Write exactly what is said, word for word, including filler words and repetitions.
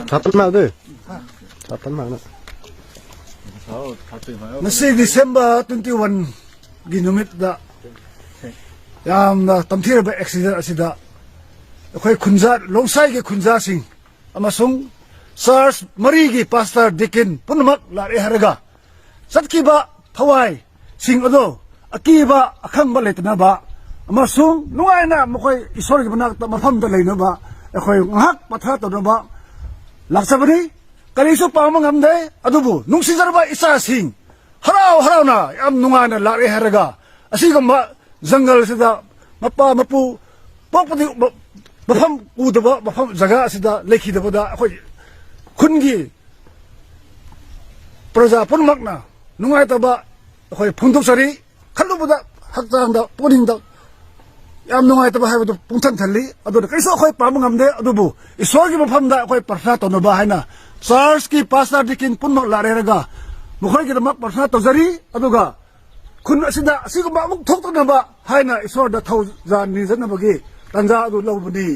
ꯁꯥꯇꯟ ꯃꯥꯗꯤ꯫ ꯁꯥꯇꯟ ꯃꯥꯅ꯫ ꯉꯁꯤ December twenty one ꯒꯤ ꯅꯨꯃꯤꯠꯇ ꯌꯥꯝꯅ ꯇꯝꯊꯤꯔꯕ ꯑꯦꯛꯁꯤꯗꯦꯟ ꯑꯁꯤꯗ ꯑꯩꯈꯣꯏ ꯈꯨꯟꯖꯥ, ꯂꯣꯡꯁꯥꯏꯒꯤ ꯈꯨꯟꯖꯥꯁꯤꯡ ꯑꯃꯁꯨꯡ ꯆꯔꯆ ꯃꯔꯤꯒꯤ ꯄꯥꯁꯇꯔ, ꯗꯤꯀꯤꯟ ꯄꯨꯝꯅꯃꯛ ꯂꯥꯛꯑꯦ ꯍꯥꯏꯔꯒ ꯆꯠꯈꯤꯕ ꯊꯋꯥꯏꯁꯤꯡ ꯑꯗꯣ ꯑꯀꯤꯕ ꯑꯈꯪꯕ ꯂꯩꯇꯅꯕ ꯑꯃꯁꯨꯡ ꯅꯨꯡꯉꯥꯏꯅ ꯃꯈꯣꯏ ꯏꯁꯣꯔꯒꯤ ꯃꯅꯥꯛꯇ ꯃꯐꯝꯗ ꯂꯩꯅꯕ ꯑꯩꯈꯣꯏ ꯉꯥꯏꯍꯥꯛ ꯄꯊꯥ ꯇꯧꯅꯕ ꯂꯥꯛꯆꯕꯅꯤ꯫ ꯀꯔꯤꯁꯨ ꯄꯥꯡꯕ ꯉꯝꯗꯦ, ꯑꯗꯨꯕꯨ ꯅꯨꯡꯁꯤꯖꯔꯕ ꯏꯆꯥꯁꯤꯡ ꯍꯔꯥꯎ ꯍꯔꯥꯎꯅ ꯌꯥꯝ ꯅꯨꯡꯉꯥꯏꯅ ꯂꯥꯛꯂꯦ ꯍꯥꯏꯔꯒ ꯑꯁꯤꯒꯨꯝꯕ ꯖꯪꯒꯜꯁꯤꯗ ꯃꯄꯥ ꯃꯄꯨ ꯄꯣꯛꯄꯗꯤ ꯃ-, ꯃꯐꯝ ꯎꯗꯕ ꯃꯐꯝ ꯖꯒꯥ ꯑꯁꯤꯗ ꯂꯩꯈꯤꯗꯕꯗ ꯑꯩꯈꯣꯏ ꯈꯨꯟꯒꯤ ꯄ꯭ꯔꯖꯥ ꯄꯨꯝꯅꯃꯛꯅ ꯅꯨꯡꯉꯥꯏꯇꯕ ꯑꯩꯈꯣꯏ ꯐꯣꯡꯗꯣꯛꯆꯔꯤ꯫ ꯈꯜꯂꯨꯕꯗ ꯍꯛꯆꯥꯡꯗ, ꯄꯨꯛꯅꯤꯡꯗ ꯌꯥꯝ ꯅꯨꯡꯉꯥꯏꯇꯕ ꯍꯥꯏꯕꯗꯨ ꯄꯨꯡꯊꯟ ꯊꯜꯂꯤ꯫ ꯑꯗꯨꯅ ꯀꯔꯤꯁꯨ ꯑꯩꯈꯣꯏ ꯄꯥꯡꯕ ꯉꯝꯗꯦ, ꯑꯗꯨꯕꯨ ꯏꯁꯣꯔꯒꯤ ꯃꯐꯝꯗ ꯑꯩꯈꯣꯏ ꯄ꯭ꯔꯊꯅꯥ ꯇꯧꯅꯕ ꯍꯥꯏꯅ ꯆꯔꯆꯀꯤ ꯄꯥꯁꯇꯔ, ꯗꯤꯀꯤꯟ ꯄꯨꯝꯅꯃꯛ ꯂꯥꯛꯂꯦꯔꯒ ꯃꯈꯣꯏꯒꯤꯗꯃꯛ ꯄ꯭ꯔꯊꯅꯥ ꯇꯧꯖꯔꯤ꯫ ꯑꯗꯨꯒ ꯈꯨꯟ ꯑꯁꯤꯗ ꯑꯁꯤꯒꯨꯝꯕ ꯑꯃꯨꯛ ꯊꯣꯛꯇꯅꯕ ꯍꯥꯏꯅ ꯏꯁꯣꯔꯗ ꯊꯧꯖꯥꯜ ꯅꯤꯖꯅꯕꯒꯤ ꯇꯥꯟꯖꯥ ꯑꯗꯨ ꯂꯧꯕꯅꯤ꯫